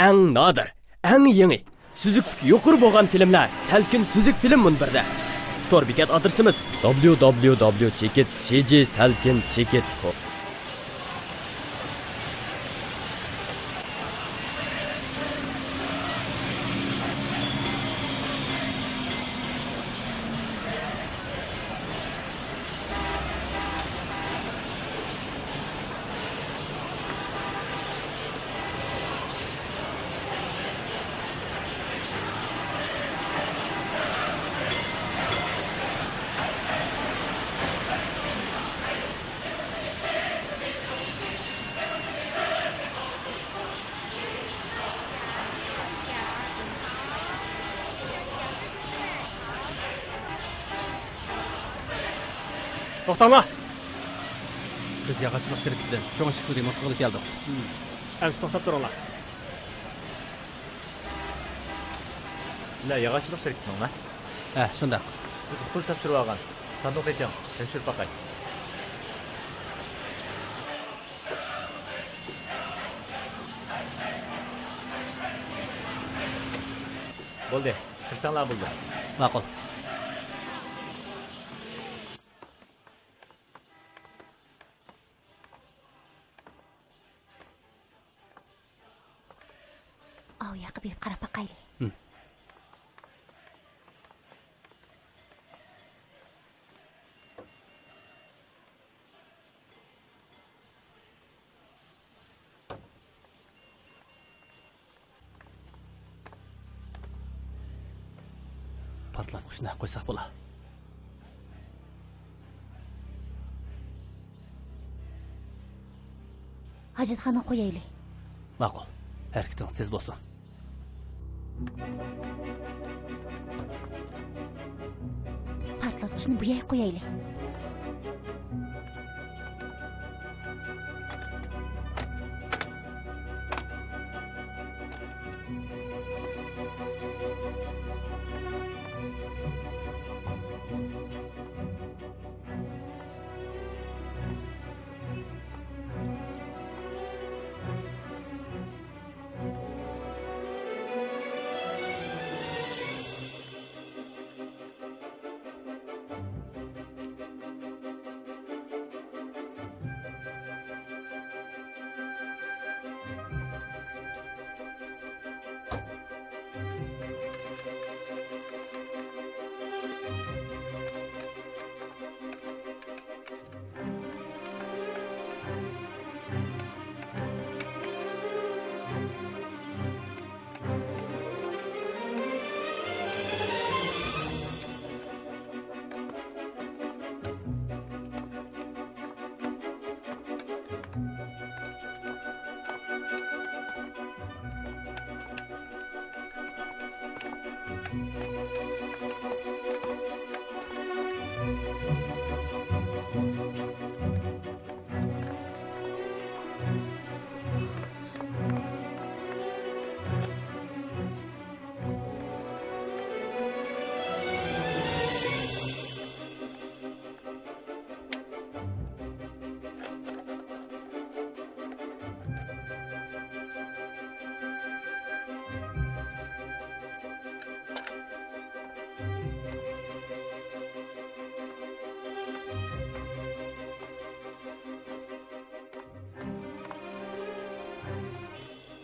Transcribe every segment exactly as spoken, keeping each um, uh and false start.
ئەڭ نادىر، ئەڭ يېڭى، سۈزۈكلۈكى يۇقىرى بولغان فىلىملەر سەلكىن سۈزۈك فىلىم مۇنبىرىدە. تور بېكەت ئادرېسىمىز: دابليۇ دابليۇ دابليۇ چېكىت شى جى سەلكىن چېكىت كوم. توختاڭلار! بىز ياغاچچىلىق شىركىتىدىن چوڭ ئىشىكنى رېمونت قىلغىلى كەلدۇق. ئەمسە توختاپ تۇرۇڭلار. سىلەر ياغاچچىلىق شىركىتىنىڭمۇ؟ ھە، شۇنداق. بىز ئۇقتۇرۇش تاپشۇرۇۋالغان ساندۇقنى ئېچىڭ، تەكشۈرۈپ باقاي. بولدى، كىرسەڭلار بولدى. ماقۇل. ئاۋۇ ياققا بېرىپ قاراپ باقايلى. ھىم. پارتلاتقۇچنى قويساق بولا. ھاجەتخانىغا قويايلى. ماقۇل. ھەرىكىتىڭىز تېز بولسۇن. پارتلاتقۇچنى بۇ يەرگە قويايلى.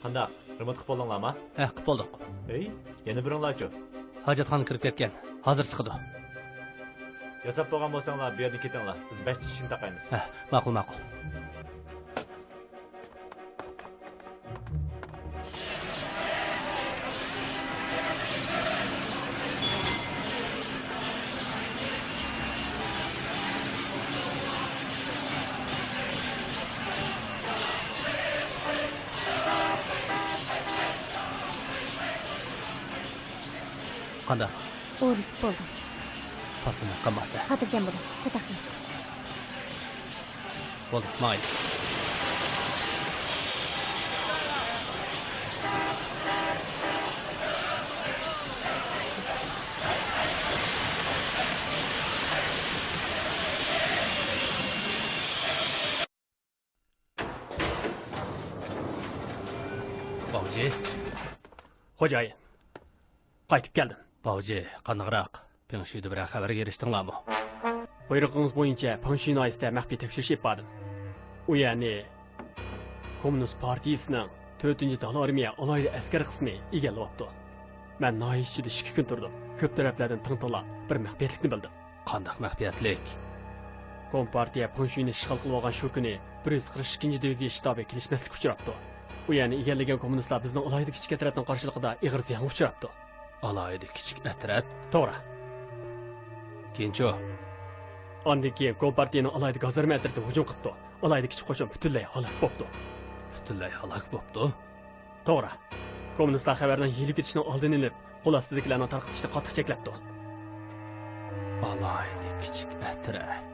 قانداق؟ رېمونت قىلىپ بولدۇڭلارمۇ؟ ھە، قىلىپ بولدۇق. ئەي، يەنە بىرىڭلارچۇ؟ ھاجەتخانىغا كىرىپ كەتكەن. ھازىر چىقىدۇ. ياساپ بولغان بولساڭلار، بۇ يەردىن كېتىڭلار. بىز بەش چىشىنى تاقايمىز. ھە، ماقۇل، ماقۇل. قانداق؟ ئورۇن بولدى. پارتلىماي قالماسا. خاتىرجەم بولۇڭ، چاتاق يوق. بولدى، ماڭايلى. باۋچى، خوجايىن، قايتىپ كەلدىم. باۋجى، قانداقراق؟ پېڭشۈيدە بىرەر خەۋەرگە ئېرىشتىڭلارمۇ؟ بۇيرۇقىڭىز بويىچە پېڭشۈي ناھىيەسىدە مەخپىي تەكشۈرۈش ئېلىپ باردىم. ئۇ يەرنى كوممۇنىست پارتىيىسىنىڭ تۆتىنچى دالا ئارمىيە ئالاھىدە ئەسكەر قىسمى ئىگىلەۋاپتۇ. مەن ناھىيە ئىچىدە ئىككى كۈن تۇردۇم. كۆپ تەرەپلەردىن تىڭ تىڭلاپ، بىر مەخپىيەتلىكنى بىلدىم. قانداق مەخپىيەتلىك؟ كومپارتىيە پېڭشۈينى ئىشغال قىلىۋالغان شۇ كۈنى بىر يۈز قىرىق ئىككىنچى دىۋىزىيە شتابى كېلىشمەسلىككە ئۇچراپتۇ. ئۇ يەرنى ئىگىلىگەن كوممۇنىستلار بىزنىڭ ئالاھىدە كىچىك ئەترەتنىڭ قارشىلىقىدا ئېغىر زىيانغا ئۇچراپتۇ. ئالاھىدە كىچىك ئەترەت؟ توغرا. كېيىنچۇ؟ ئاندىن كېيىن كومپارتىيىنىڭ ئالاھىدە گازارما ئەترىتى ھۇجۇم قىپتۇ. ئالاھىدە كىچىك قوشۇن پۈتۈنلەي ھالاك بوپتۇ. پۈتۈنلەي ھالاك بوپتۇ؟ توغرا. كوممۇنىستلار خەۋەرنىڭ يېيىلىپ كېتىشىنىڭ ئالدىنى ئېلىپ، قول ئاستىدىكىلەرنىڭ تارقىتىشىنى قاتتىق چەكلەپتۇ. ئالاھىدە كىچىك ئەترەت.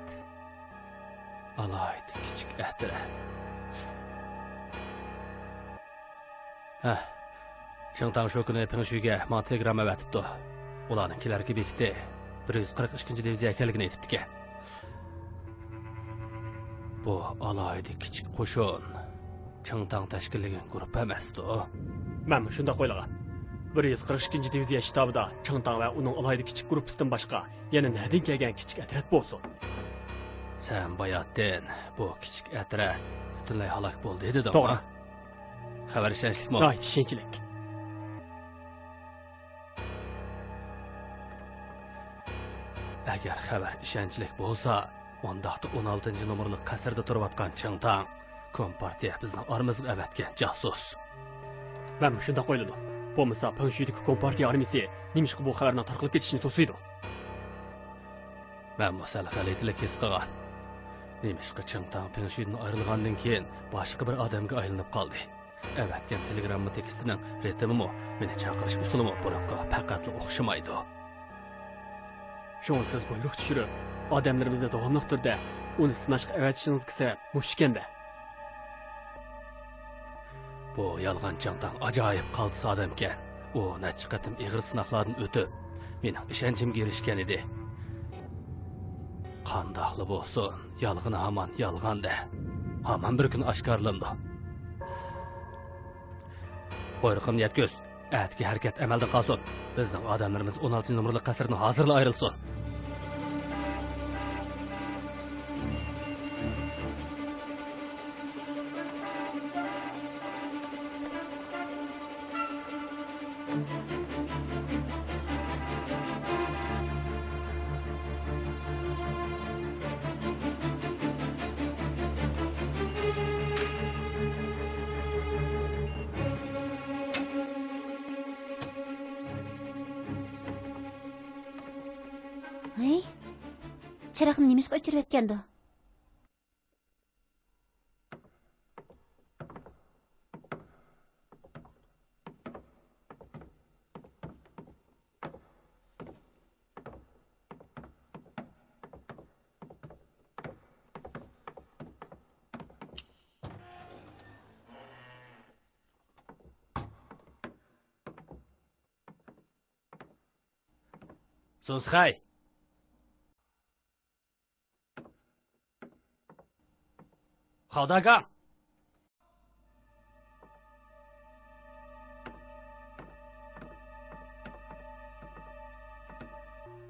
ئالاھىدە كىچىك ئەترەت. ھە. چىڭتاڭ شۇ كۈنى پېڭشۈيگە ماڭا تېلېگرامما ئەۋەتىپتۇ. ئۇلارنىڭ كېلەركى بېكىتى بىر يۈز قىرىق ئىككىنچى دىۋىزىيە ئىكەنلىكىنى ئېيتىپتىكەن. بۇ ئالاھىدە كىچىك قوشۇن چىڭتاڭ تەشكىللىگەن گۇرۇپپا ئەمەستۇ؟ مەنمۇ شۇنداق ئويلىغان. بىر يۈز قىرىق ئىككىنچى دىۋىزىيە شتابىدا چىڭتاڭ ۋە ئۇنىڭ ئالاھىدە كىچىك گۇرۇپپىسىدىن باشقا يەنە نەدىن كەلگەن كىچىك ئەترەت بولسۇن؟ سەن باياتىن بۇ كىچىك ئەترەت پۈتۈنلەي ھالاك بولدى دېدىڭ. توغرا. خەۋەر ئىشەنچلىكمۇ؟ ناھايىتى ئىشەنچلىك. ئەگەر خەۋەر ئىشەنچلىك بولسا، ئۇنداقتا ئون ئالتىنچى نومۇرلۇق قەسىردە تۇرۇۋاتقان چىڭتاڭ كومپارتىيە بىزنىڭ ئارىمىزغا ئەۋەتكەن جاسۇس. مەنمۇ شۇنداق ئويلىدىم. بولمىسا پېڭشۈيدىكى كومپارتىيە ئارمىيىسى نېمىشقا بۇ خەۋەرنىڭ تارقىلىپ كېتىشىنى توسۇيدۇ؟ مەنمۇ سەل غەلىتىلىك ھېس قىلغان. نېمىشقا چىڭتاڭ پېڭشۈيدىن ئايرىلغاندىن كېيىن باشقا بىر ئادەمگە ئايلىنىپ قالدى؟ ئەۋەتكەن تېلېگرامما تېكىستىنىڭ رىتىمىمۇ مېنى چاقىرىش ئۇسۇلىمۇ بۇرۇنقىغا پەقەتلا ئوخشىمايدۇ. شۇڭا سىز بۇيرۇق چۈشۈرۈپ، ئادەملىرىمىزنى داۋاملىق تۈردە ئۇنى سىناشقا ئەۋەتىشىڭىزدىكى سەۋەب مۇشۇ ئىكەندە. بۇ يالغان چىڭتاڭ ئاجايىپ قالتىس ئادەمكەن. ئۇ نەچچە قېتىم ئېغىر سىناقلاردىن ئۆتۈپ، مېنىڭ ئىشەنچىمگە ئېرىشكەن ئىدى. قانداقلا بولسۇن، يالغىنى ھامان يالغان-دە. ھامان بىر كۈنى ئاشكارىلىنىدۇ. بۇيرۇقۇمنى يەتكۈز. ئەتىكى ھەرىكەت ئەمەلدىن قالسۇن. بىزنىڭ ئادەملىرىمىز ئون ئالتىنچى نومۇرلۇق قەسىردىن ھازىرلا ئايرىلسۇن. ھەي، چىراغنى نېمىشقا ئۆچۈرۈۋەتكەندۇ؟ سۇنسىخەي! خاۋداگاڭ!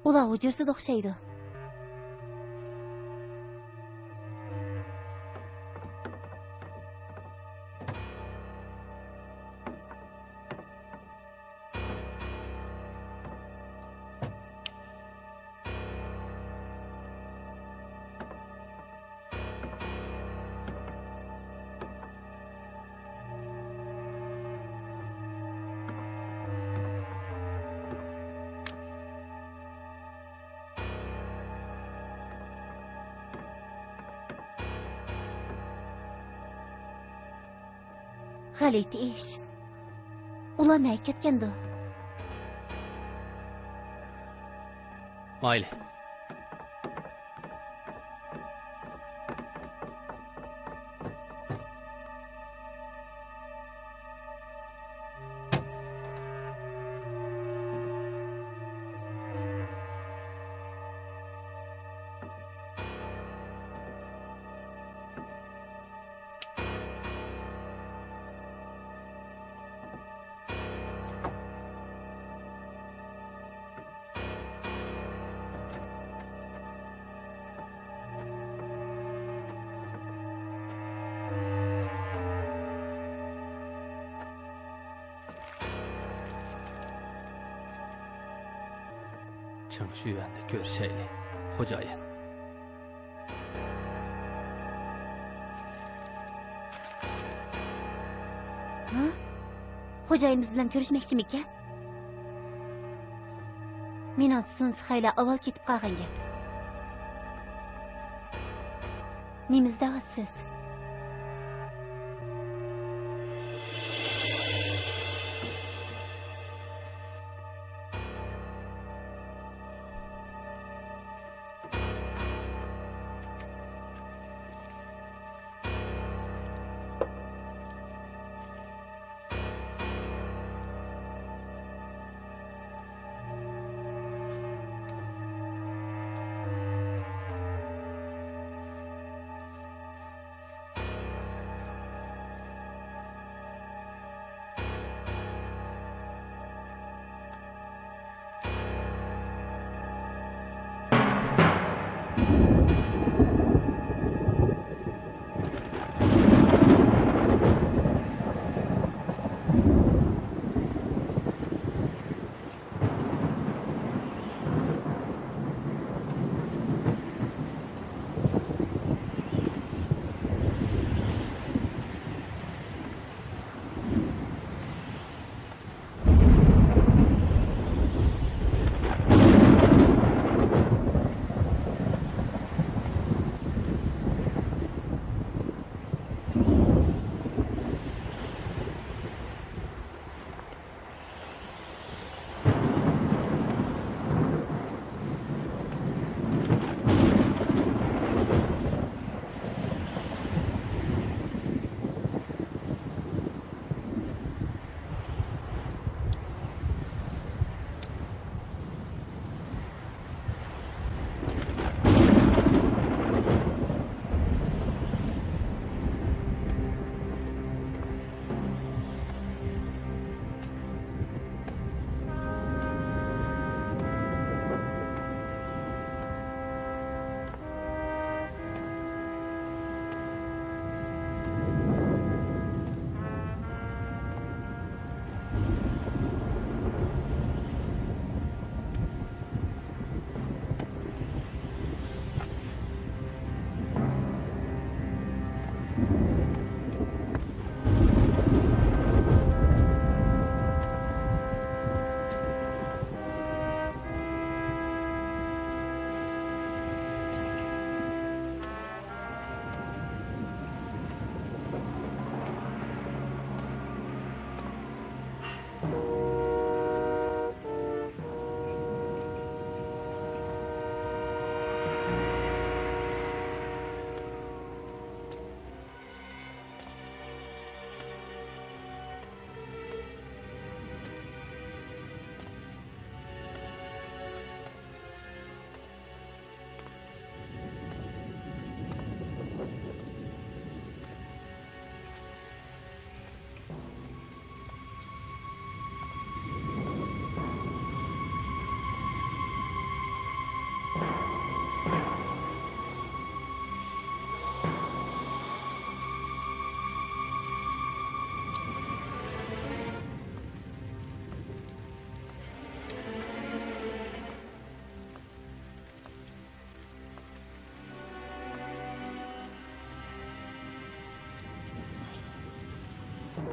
ئۇلار ھۇجرىسىدا ئوخشايدۇ. غەلىتە ئىش. ئۇلار نەگە كەتكەندۇ؟ مايلى. چېڭ شۈيۈەندە كۆرۈشەيلى، خوجايىن. ھە؟ خوجايىن بىز بىلەن كۆرۈشمەكچىمىكەن؟ مېنىڭچە سۇن سىخەيلەر ئاۋۋال كېتىپ قالغان گەپ. نېمە ئىزدەۋاتىسىز؟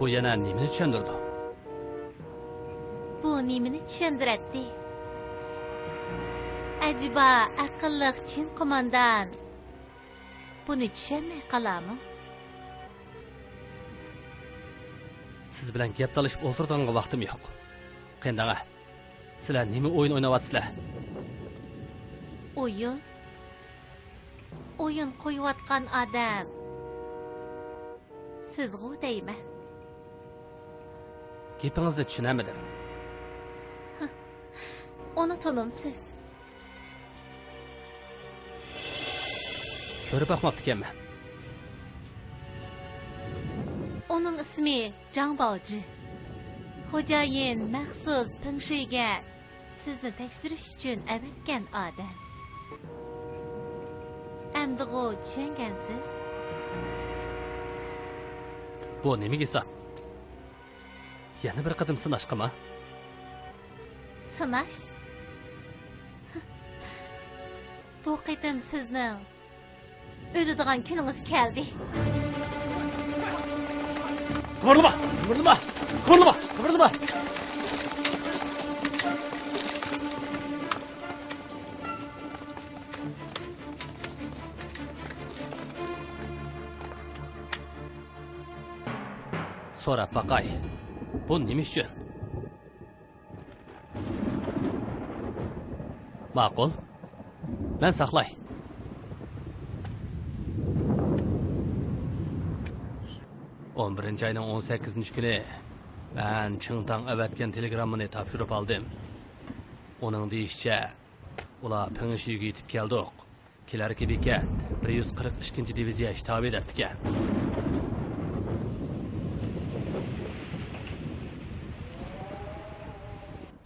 بۇ يەنە نېمىنى چۈشەندۈرىدۇ؟ بۇ نېمىنى چۈشەندۈرەتتى؟ ئەجەبا ئەقىللىق چىن قوماندان بۇنى چۈشەنمەي قالارمۇ؟ سىز بىلەن گەپ تالىشىپ ئولتۇرىدىغانغا ۋاقتىم يوق. قېنى دەڭە، سىلەر نېمە ئويۇن ئويناۋاتىسىلەر؟ ئويۇن؟ ئويۇن قويۇۋاتقان ئادەم سىزغۇ دەيمەن. گېپىڭىزنى چۈشىنەلمىدىم. ئۇنى تونۇمسىز؟ كۆرۈپ باقماپتىكەنمەن. ئۇنىڭ ئىسمى جاڭ باۋجى. خوجايىن مەخسۇس پېڭشۈيگە سىزنى تەكشۈرۈش ئۈچۈن ئەۋەتكەن ئادەم. ئەمدىغۇ چۈشەنگەنسىز؟ بۇ نېمە ھېساب؟ يەنە بىر قېتىم سىناشقىما؟ سىناش؟ بۇ قېتىم سىزنىڭ ئۆلىدىغان كۈنىڭىز كەلدى. قىمىرلىما! قىمىرلىما! قىمىرلىما! قىمىرلىما! سوراپ باقاي، بۇ نېمە ئۈچۈن؟ ماقۇل. مەن ساقلاي. ئون بىرىنچى ئاينىڭ ئون سەككىزىنچى كۈنى مەن چىڭتاڭ ئەۋەتكەن تېلېگراممىنى تاپشۇرۇپ ئالدىم. ئۇنىڭ دېيىشىچە، ئۇلار پىڭشۈيگە يېتىپ كەلدۇق. كېلەركى بېكەت بىر يۈز قىرىق ئىككىنچى دىۋىزىيە شتابى دەپتىكەن.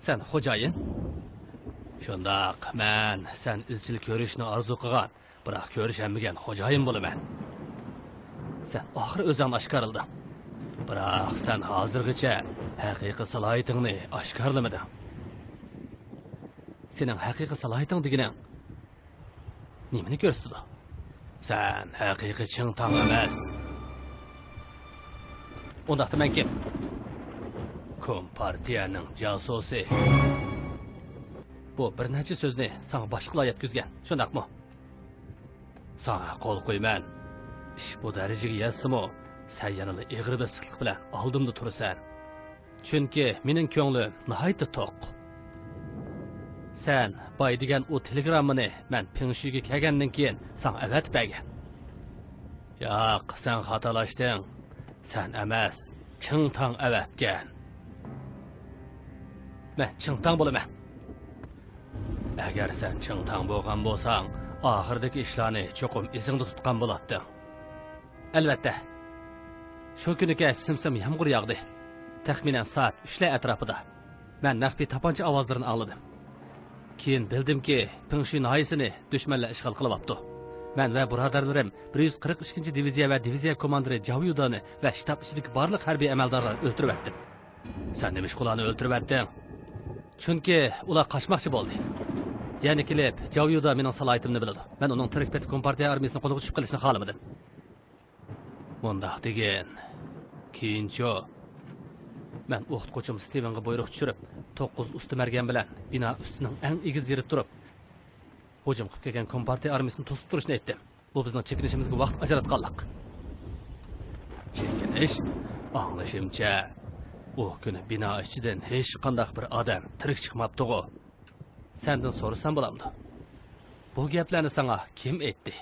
سەن خوجايىن؟ شۇنداق، مەن سەن ئىزچىل كۆرۈشنى ئارزۇ قىلغان، بىراق كۆرۈشەلمىگەن خوجايىن بولىمەن. سەن ئاخىرى ئۆزۈڭنى ئاشكارىلىدىڭ. بىراق سەن ھازىرغىچە ھەقىقىي سالاھىيىتىڭنى ئاشكارىلىمىدىڭ. سېنىڭ ھەقىقىي سالاھىيىتىڭ دېگىنىڭ نېمىنى كۆرسىتىدۇ؟ سەن ھەقىقىي چىڭتاڭ ئەمەس. ئۇنداقتا مەن كىم؟ كومپارتىيەنىڭ جاسۇسى. بۇ بىر نەچچە سۆزنى ساڭا باشقىلار يەتكۈزگەن، شۇنداقمۇ؟ ساڭا قول قويىمەن. ئىش بۇ دەرىجىگە يەتسىمۇ، سەن يەنىلا ئېغىر بېسىقلىق بىلەن ئالدىمدا تۇرىسەن. چۈنكى مېنىڭ كۆڭلۈم ناھايىتى توق. سەن باي دېگەن ئۇ تېلېگراممىنى مەن پىڭشۈيگە كەلگەندىن كېيىن ساڭا ئەۋەتىپ بەرگەن. ياق، سەن خاتالاشتىڭ. سەن ئەمەس، چىڭتاڭ ئەۋەتكەن. مەن چىڭتاڭ بولىمەن. ئەگەر سەن چىڭتاڭ بولغان بولساڭ، ئاخىرىدىكى ئىشلارنى چوقۇم ئېسىڭدە تۇتقان بولاتتىڭ. ئەلۋەتتە. شۇ كۈنى كەچ سىم-سىم يامغۇر ياغدى. تەخمىنەن سائەت ئۈچلەر ئەتراپىدا. مەن مەخپىي تاپانچا ئاۋازلىرىنى ئاڭلىدىم. كېيىن بىلدىمكى، پىڭشۇي ناھىيىسىنى دۈشمەنلەر ئىشغال قىلىۋاپتۇ. مەن ۋە بۇرادەرلىرىم بىر يۈز قىرىق ئىككىنچى دىۋىزىيە ۋە دىۋىزىيە كوماندىرى جاۋ يۇدانى ۋە شتاب ئىچىدىكى بارلىق ھەربىي ئەمەلدارلارنى ئۆلتۈرۈۋەتتىم. سەن نېمىشقا ئۇلارنى ئۆلتۈرۈۋەتتىڭ؟ چۈنكى ئۇلار قاچماقچى بولدى. يەنە كېلىپ، جاۋ يۇدا مېنىڭ سالاھىيىتىمنى بىلىدۇ. مەن ئۇنىڭ تىرىك پېتى كومپارتىيە ئارمىيىسىنىڭ قولىغا چۈشۈپ قېلىشىنى خالىمىدىم. مۇنداق دېگىن، كېيىنچۇ؟ مەن ئوقۇتقۇچىم ستىۋېنغا بۇيرۇق چۈشۈرۈپ، توققۇز ئۇستىمەرگەن بىلەن بىنا ئۈستىنىڭ ئەڭ ئېگىز يېرىدە تۇرۇپ، ھۇجۇم قىلىپ كەلگەن كومپارتىيە ئارمىيىسىنى توسۇپ تۇرۇشنى ئېيتتىم. بۇ بىزنىڭ چېكىنىشىمىزگە ۋاقىت ئاجراتقانلىق. چېكىنىش؟ ئاڭلىشىمچە، ئۇ كۈنى بىنا ئىچىدىن ھېچقانداق بىر ئادەم تىرىك چىقماپتىغۇ؟ سەندىن سورىسام بولامدۇ؟ بۇ گەپلەرنى ساڭا كىم ئېيتتى؟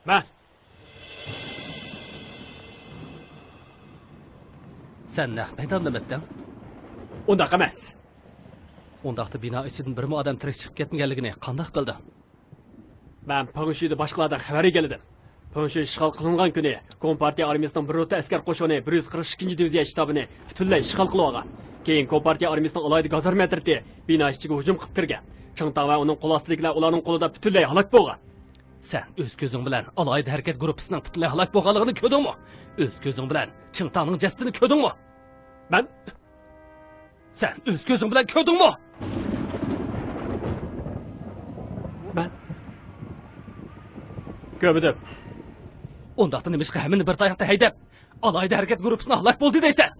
مەن. سەن نەق مەيداندىمىتتىڭ؟ ئۇنداق ئەمەس. ئۇنداقتا بىنا ئىچىدىن بىرمۇ ئادەم تىرىك چىقىپ كەتمىگەنلىكىنى قانداق بىلدىڭ؟ مەن پىڭشۈيدە باشقىلاردىن خەۋەر ئىگىلىدىم. پىڭشۈي ئىشغال قىلىنغان كۈنى كومپارتىيە ئارمىيىسىنىڭ بىر روتا ئەسكەر قوشۇنى بىر يۈز قىرىق ئىككىنچى دىۋىزىيە شتابىنى پۈتۈنلەي ئىشغال قىلىۋالغان. كېيىن كومپارتىيە ئارمىيىسىنىڭ ئالاھىدە گازارما ئەترىتى بىنا ئىچىگە ھۇجۇم قىلىپ كىرگەن. چىڭتاڭ ۋە ئۇنىڭ قول ئاستىدىكىلەر ئۇلارنىڭ قولىدا پۈتۈنلەي ھالاك بولغان. سەن ئۆز كۆزۈڭ بىلەن ئالاھىدە ھەرىكەت گۇرۇپپىسىنىڭ پۈتۈنلەي ھالاك بولغانلىقىنى كۆردۈڭمۇ؟ ئۆز كۆزۈڭ بىلەن چىڭتاڭنىڭ جەسىتىنى كۆردۈڭمۇ؟ مەن سەن ئۆز كۆزۈڭ بىلەن كۆردۈڭمۇ؟ مەن كۆرمىدىم. ئۇنداقتا نېمىشقا ھەممىنى بىر تاياقتا ھەيدەپ، ئالاھىدە ھەرىكەت گۇرۇپپىسىنىڭ ھالاك بولدى دەيسەن؟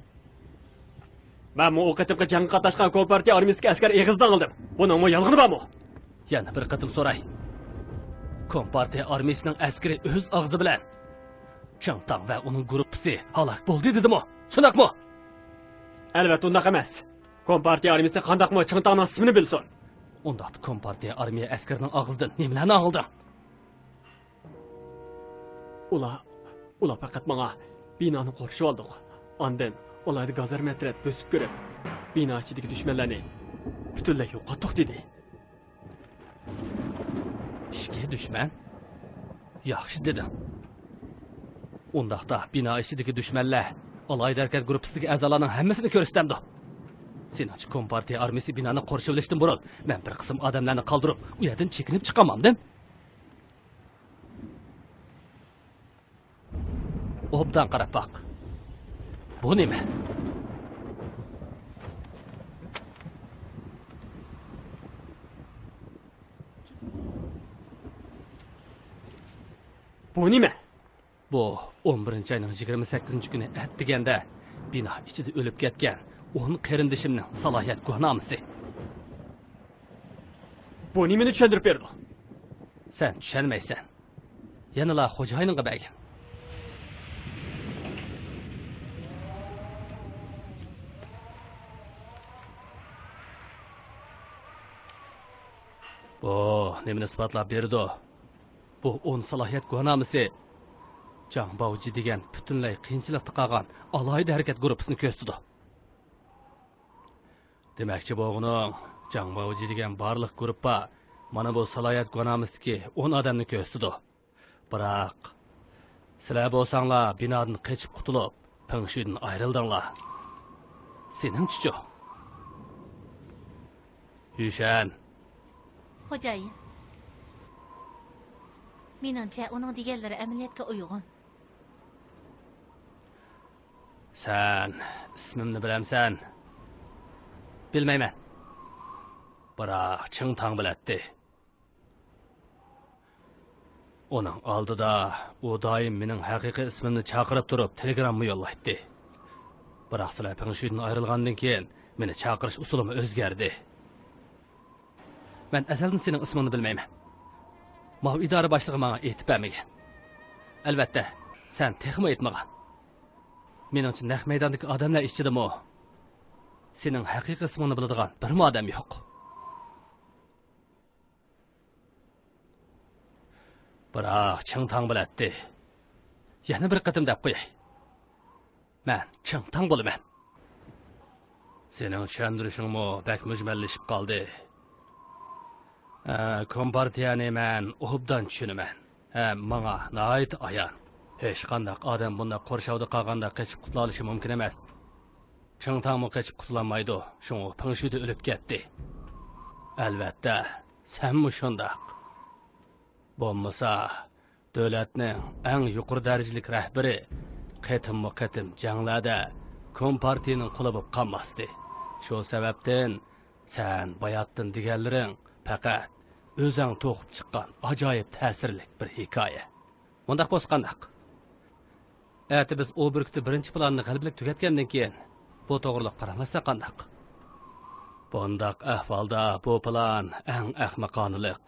مەنمۇ ئۇ قېتىمقى جەڭگە قاتناشقان كومپارتىيە ئارمىيىسىدىكى ئەسكەر ئېغىزىدىن ئاڭلىدىم. بۇنىڭمۇ يالغىنى بارمۇ؟ يەنە بىر قېتىم سوراي. كومپارتىيە ئارمىيىسىنىڭ ئەسكىرى ئۆز ئاغزى بىلەن چىڭتاڭ ۋە ئۇنىڭ گۇرۇپپىسى ھالاك بولدى دېدىمۇ؟ شۇنداقمۇ؟ ئەلۋەتتە ئۇنداق ئەمەس. كومپارتىيە ئارمىيىسى قانداقمۇ چىڭتاڭنىڭ ئىسمىنى بىلسۇن؟ ئۇنداقتا كومپارتىيە ئارمىيە ئەسكىرىنىڭ ئاغزىدىن نېمىلەرنى ئاڭلىدىڭ؟ ئۇلار، ئۇلار پەقەت ماڭا بىنانى قورشىۋالدۇق. ئاندىن ئالاھىدە گازارما ئەترەت بۆسۈپ كىرىپ، بىنا ئىچىدىكى دۈشمەنلەرنى پۈتۈنلەي يوقاتتۇق دېدى. ئىچكى دۈشمەن؟ ياخشى دېدىڭ. ئۇنداقتا بىنا ئىچىدىكى دۈشمەنلەر ئالاھىدە ھەرىكەت گۇرۇپپىسىدىكى ئەزالارنىڭ ھەممىسىنى كۆرسىتەمدۇ؟ سېنىڭچە كومپارتىيە ئارمىيىسى بىنانى قورشىۋېلىشتىن بۇرۇن مەن بىر قىسىم ئادەملەرنى قالدۇرۇپ ئۇ يەردىن چېكىنىپ چىقالمامدىم؟ ئوبدان قاراپ باق. بۇ نېمە؟ بۇ نېمە؟ بۇ ئون بىرىنچى ئاينىڭ يىگىرمە سەككىزىنچى كۈنى ئەتىگەندە بىنا ئىچىدە ئۆلۈپ كەتكەن ئون قېرىندىشىمنىڭ سالاھىيەت گۇۋاھنامىسى. بۇ نېمىنى چۈشەندۈرۈپ بېرىدۇ؟ سەن چۈشەنمەيسەن. يەنىلا خوجايىنىڭغا بەرگىن. بۇ نېمىنى ئىسپاتلاپ بېرىدۇ؟ بۇ ئون سالاھىيەت گۇۋاھنامىسى جاڭ باۋجى دېگەن پۈتۈنلەي قىيىنچىلىقتا قالغان ئالاھىدە ھەرىكەت گۇرۇپپىسىنى كۆرسىتىدۇ. دېمەكچى بولغىنىڭ، جاڭ باۋجى دېگەن بارلىق گۇرۇپپا مانا بۇ سالاھىيەت گۇۋاھنامىسىدىكى ئون ئادەمنى كۆرسىتىدۇ. بىراق، سىلەر بولساڭلار بىنادىن قېچىپ قۇتۇلۇپ، پېڭشۈدىن ئايرىلدىڭلار. سېنىڭچىچۇ؟ يۈشەن. خوجايىن. مېنىڭچە، ئۇنىڭ دېگەنلىرى ئەمەلىيەتكە ئۇيغۇن. سەن ئىسمىمنى بىلەمسەن؟ بىلمەيمەن. بىراق چىڭ تاڭ بىلەتتى. ئۇنىڭ ئالدىدا ئۇ دائىم مېنىڭ ھەقىقىي ئىسمىمنى چاقىرىپ تۇرۇپ تېلېگرامما يوللايتتى. بىراق سىلەر پېڭشۈدىن ئايرىلغاندىن كېيىن مېنى چاقىرىش ئۇسۇلىمۇ ئۆزگەردى. مەن ئەزەلدىن سېنىڭ ئىسمىڭنى بىلمەيمەن. ماۋۇ ئىدارە باشلىقى ماڭا ئېيتىپ بەرمىگەن. ئەلۋەتتە، سەن تېخىمۇ ئېيتمىغان. مېنىڭچە، نەق مەيداندىكى ئادەملەر ئىچىدىمۇ سېنىڭ ھەقىقىي ئىسمىڭنى بىلىدىغان بىرمۇ ئادەم يوق. بىراق چىڭ تاڭ بىلەتتى. يەنە بىر قېتىم دەپ قوياي. مەن چىڭ تاڭ بولىمەن. سېنىڭ چۈشەندۈرۈشۈڭمۇ بەك مۈجمەللىشىپ قالدى. ھە، كومپارتىيەنى مەن ئوبدان چۈشىنىمەن. ھەم ماڭا ناھايىتى ئايان. ھېچقانداق ئادەم بۇنداق قورشاۋدا قالغاندا قېچىپ قۇتۇلالىشى مۇمكىن ئەمەس. چىڭ تاڭمۇ قېچىپ قۇتۇلالمايدۇ، شۇڭا پېڭشۈدە ئۆلۈپ كەتتى. ئەلۋەتتە، سەنمۇ شۇنداق. بولمىسا، دۆلەتنىڭ ئەڭ يۇقىرى دەرىجىلىك رەھبىرى قېتىممۇ قېتىم جەڭلەردە كومپارتىيىنىڭ قۇلى بولۇپ قالماستى. شۇ سەۋەبتىن سەن باياتتىن دېگەنلىرىڭ پەقەت ئۆزەڭ توقۇپ چىققان ئاجايىپ تەسىرلىك بىر ھېكايە. مۇنداق بولسا قانداق؟ ئەتە بىز ئۇ بۈركۈتى بىرىنچى پىلاننى غەلىبىلىك تۈگەتكەندىن كېيىن، بۇ توغرىلىق پاراڭلاشساق قانداق؟ بۇنداق ئەھۋالدا بۇ پىلان ئەڭ ئەخمىقانىلىق.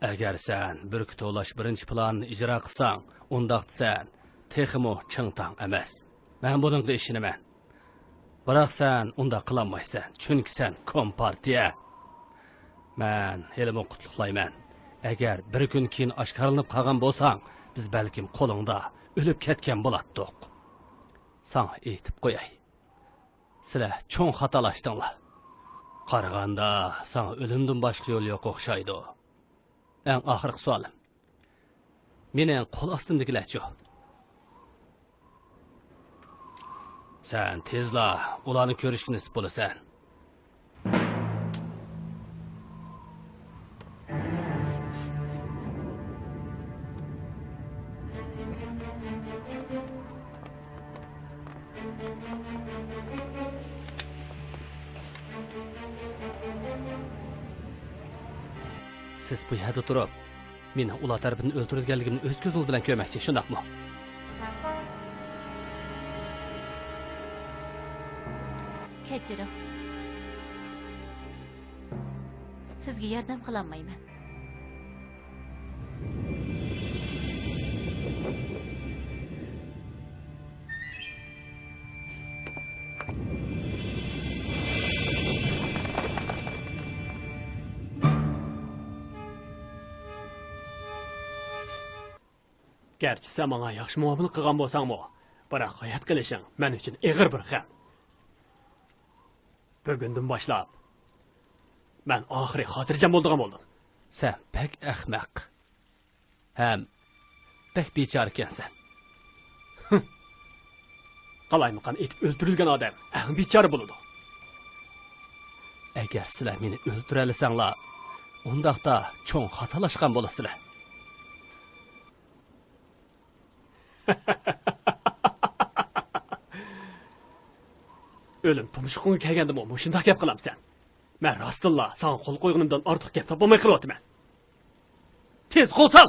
ئەگەر سەن بۈركۈت توۋلاش بىرىنچى پىلانىنى ئىجرا قىلساڭ، ئۇنداقتا سەن تېخىمۇ چىڭ تاڭ ئەمەس. مەن بۇنىڭغا ئىشىنىمەن. بىراق سەن ئۇنداق قىلالمايسەن، چۈنكى سەن كومپارتىيە. مەن ھېلىمۇ قۇتلۇقلايمەن. ئەگەر بىر كۈن كېيىن ئاشكارىلىنىپ قالغان بولساڭ، بىز بەلكىم قولۇڭدا ئۆلۈپ كەتكەن بولاتتۇق. ساڭا ئېيتىپ قوياي. سىلەر چوڭ خاتالاشتىڭلار. قارىغاندا ساڭا ئۆلۈمدىن باشقا يول يوق ئوخشايدۇ. ئەڭ ئاخىرقى سوئالىم. مېنىڭ قول ئاستىمدىكىلەرچۇ؟ سەن تېزلا ئۇلارنى كۆرۈشكە نېسىپ بولىسەن. سىز بۇ يەردە تۇرۇپ، مېنىڭ ئۇلار تەرىپىدىن ئۆلتۈرۈلگەنلىكىمنى ئۆز كۆزىڭىز بىلەن كۆرمەكچى، شۇنداقمۇ؟ كەچۈرۈڭ. سىزگە ياردەم قىلالمايمەن. گەرچە سەن ماڭا ياخشى مۇئامىلە قىلغان بولساڭمۇ، بىراق ھايات قېلىشىڭ مەن ئۈچۈن ئېغىر بىر غەم. بۈگۈندىن باشلاپ، مەن ئاخىرى خاتىرجەم بولىدىغان بولدۇم. سەن بەك ئەخمەق. ھەم بەك بىچارىكەنسەن. قالايمىقان ئېتىپ ئۆلتۈرۈلگەن ئادەم ئەڭ بىچارە بولىدۇ. ئەگەر سىلەر مېنى ئۆلتۈرەلىسەڭلار، ئۇنداقتا چوڭ خاتالاشقان بولىسىلەر. ئۆلۈم تۇمشۇقۇڭغا كەلگەندىمۇ مۇشۇنداق گەپ قىلامسەن؟ مەن راستتىنلا ساڭا قول قويغىنىمدىن ئارتۇق گەپ تاپالماي قېلىۋاتىمەن. تېز قول سال!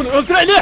ئۇنى ئۆلتۈرەيلى!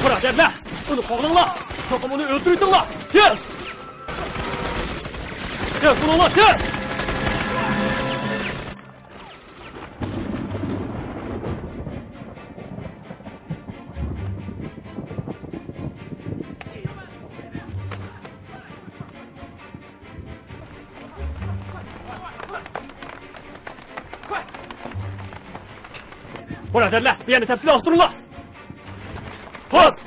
بۇرادەرلەر، ئۇنى قوغلىڭلار! چوقۇم ئۇنى ئۆلتۈرۈۋېتىڭلار! تېز! تېز بولۇڭلار، تېز! بۇرادەرلەر، بۇ يەرنى تەپسىلىي ئۇقتۇرۇڭلار! خوپ!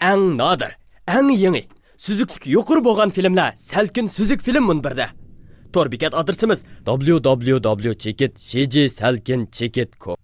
ئەڭ نادىر، ئەڭ يېڭى، سۈزۈكلۈكى يۇقىرى بولغان فىلىملەر سەلكىن سۈزۈك فىلىم مۇنبىرىدە. تور بېكەت ئادرېسىمىز: www چېكىت شىجى سەلكىن چېكىت كوم.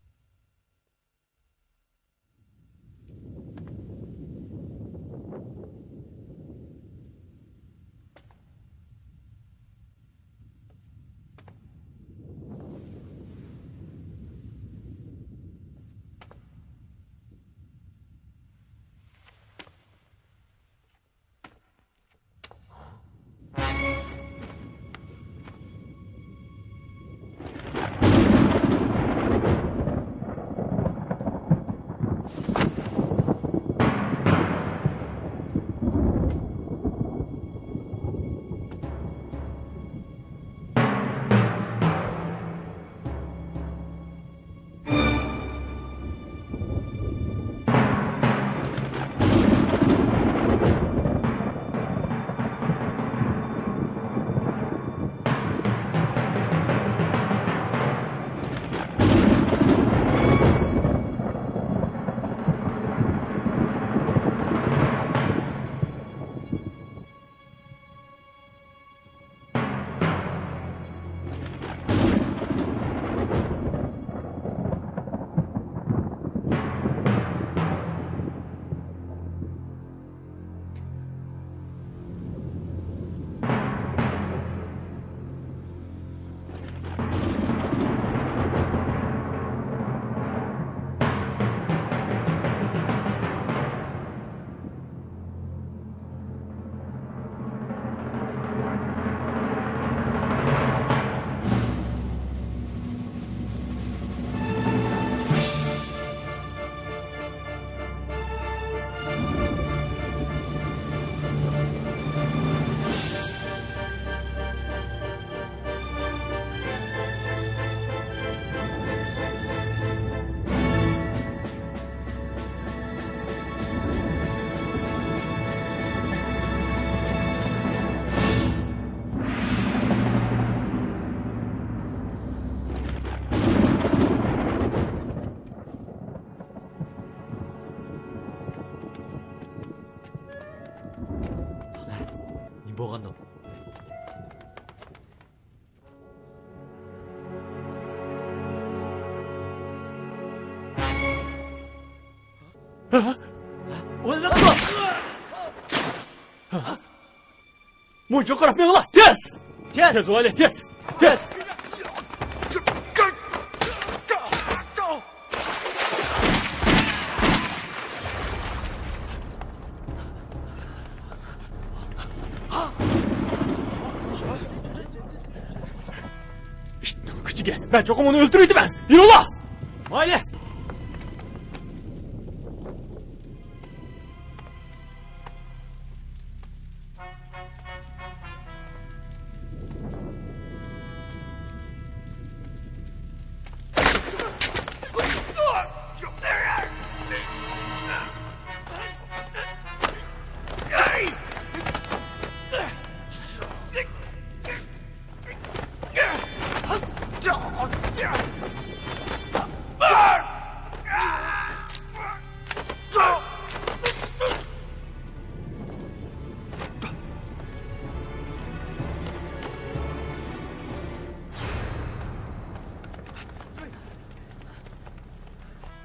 بولغاندۇ؟ ھە؟ ئويلىماپتۇ! مۇنچە قاراپ مېڭىڭلار، تېز! تېز! تېز بولۇڭلار، تېز! تېز! ئىتنىڭ كۈچىگە، مەن چوقۇم ئۇنى ئۆلتۈرۈۋېتىمەن! يۈرۈڭلار! مايلى!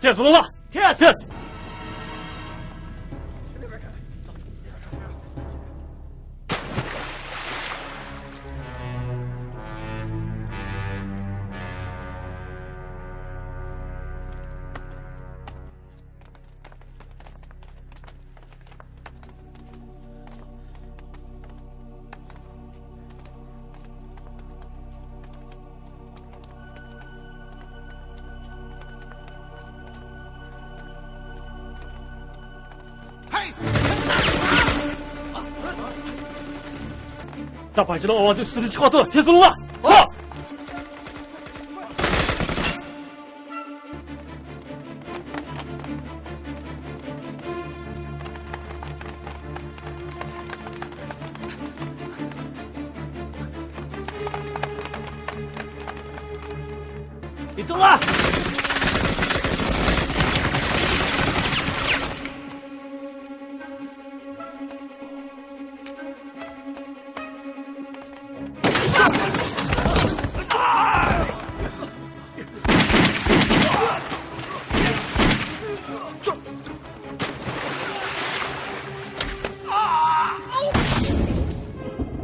تېز بولۇڭلار! تېز! تېز! تاپانچىنىڭ ئاۋازى ئۈستىمىزدىن چىقىۋاتىدۇ. تېز بولۇڭلار! ھوپ! ئېتىڭلار!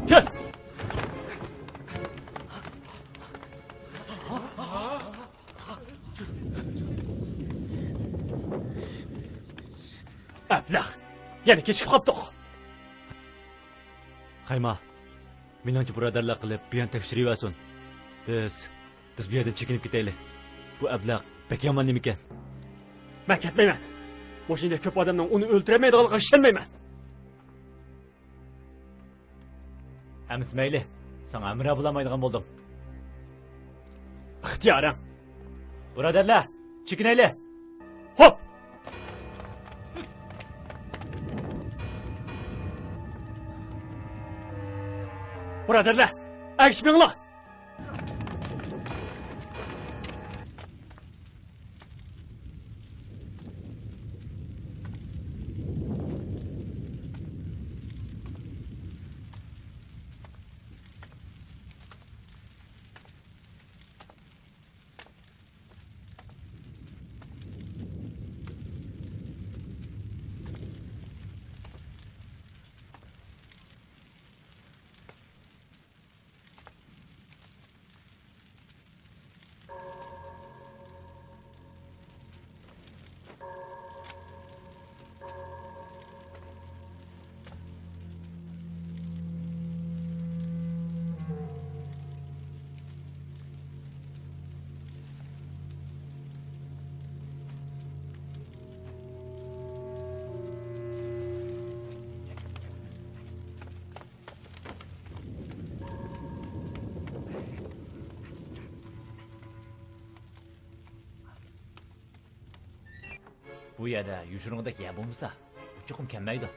تېز! ئەبلەخ، يەنە كېچىكىپ قاپتۇق. قايما، مېنىڭچە بۇرادەرلەر قىلىپ بۇ يەرنى تەكشۈرۈۋەرسۇن. بىز، بىز بۇ يەردىن چېكىنىپ كېتەيلى. بۇ ئەبلەخ بەك يامان نېمىكەن. مەن كەتمەيمەن. مۇشۇندەك كۆپ ئادەمنىڭ ئۇنى ئۆلتۈرەلمەيدىغانلىقىغا ئىشەنمەيمەن. ئەمىسە مەيلى، ساڭا ھەمراھ بولالمايدىغان بولدۇم. ئىختىيارىڭ. بۇرادەرلەر، چېكىنەيلى! خوپ! بۇرادەرلەر، ئەگىشىپ مېڭىڭلار! بۇ يەردە يوشۇرۇنغۇدەك يەر بولمىسا، ئۇ چوقۇم كەلمەيدۇ.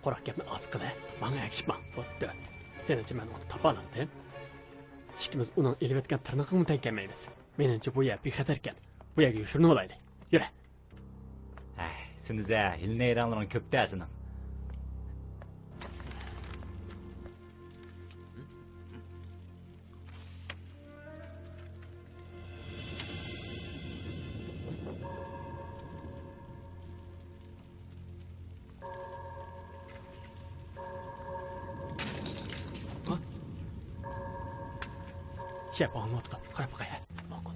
قۇراق گەپنى ئاز قىلە، ماڭا ئەگىشىپ ماڭ. بوپتۇ. سېنىڭچە مەن ئۇنى تاپالامدىم؟ ئىككىمىز ئۇنىڭ ئېلىۋەتكەن تىرنىقىغىمۇ تەڭ كەلمەيمىز. مېنىڭچە بۇ يەر بىخەتەركەن. بۇ يەرگە يوشۇرۇنۇۋالايلى. يۈرە. ھەي، سېنىزە، ھىيلە-نەيرەڭلىرىڭ كۆپتە سېنىڭ. گەپ ئاڭلىۋاتىدۇ، قاراپ باقاي. ماقۇل.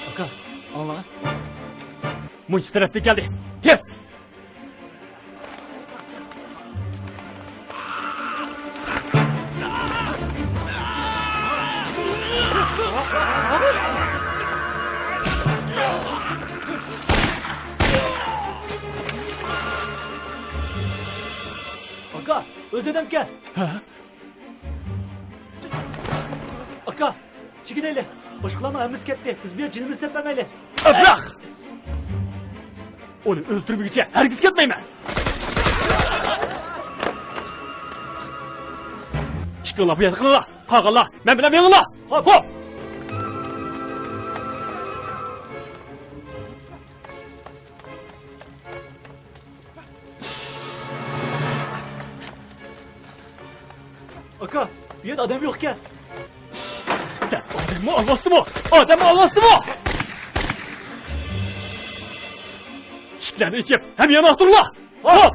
ئاكا، ئاڭلاڭا. مۇنچە تەرەپتىن كەلدى. تېز! ئاكا، ئۆز ئادەمكەن. ھە؟ ئاكا، چېكىنەيلى. باشقىلارنىڭ ھەممىسى كەتتى. بىز بۇ يەردە جېنىمىزنى سەپ بەرمەيلى. ئەبلەخ! ئۇنى ئۆلتۈرمىگۈچە ھەرگىز كەتمەيمەن. ئىككىڭلار بۇ يەردە قېلىڭلار. قالغانلار مەن بىلەن مېڭىڭلار. خوپ. خوپ. ئاكا، بۇ يەردە ئادەم يوق ئىكەن. سەن ئادەممۇ ئالۋاستىمۇ؟ ئادەممۇ ئالۋاستىمۇ؟ ئىشىكلەرنى ئېچىپ، ھەممە يەرنى ئاختۇرۇڭلار! خوپ!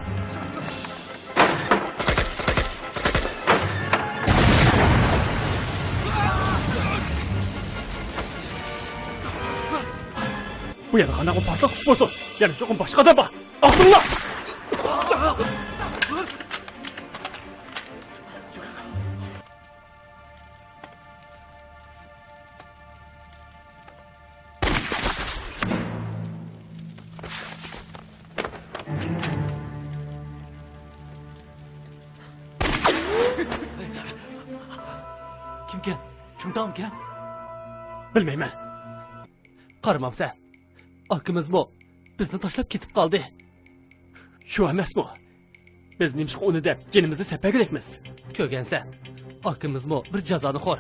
بۇ يەردە قانداقمۇ پارتلاق كۈچ بولسۇن، يەنە چوقۇم باشقا ئادەم بار. ئاختۇرۇڭلار! كىمكەن؟ چۇڭتاڭمىكەن؟ بىلمەيمەن. قارىمامسەن؟ ئاكىمىزمۇ بىزنى تاشلاپ كېتىپ قالدى. شۇ ئەمەسمۇ؟ بىز نېمىشقا ئۇنى دەپ جېنىمىزنى سەپ بەرگۈدەكمىز؟ كۆرگەنسەن، ئاكىمىزمۇ بىر جازانىخور.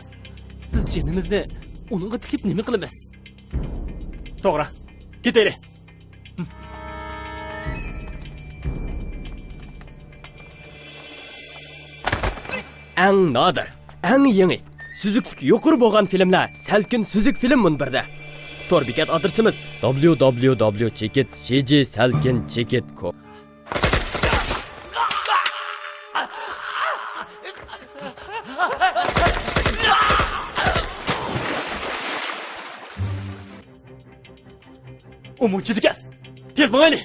بىز جېنىمىزنى ئۇنىڭغا تىكىپ نېمە قىلىمىز؟ توغرا، كېتەيلى. ئەڭ نادىر، ئەڭ يېڭى، سۈزۈكلۈكى يۇقىرى بولغان فىلىملەر سەلكىن سۈزۈك فىلىم مۇنبىرىدە. تور بېكەت ئادرېسىمىز: دابليۇ دابليۇ دابليۇ چېكىت شى جى سەلكىن چېكىت كوم. ئۇ مۇنچىدىكەن. تېز ماڭايلى.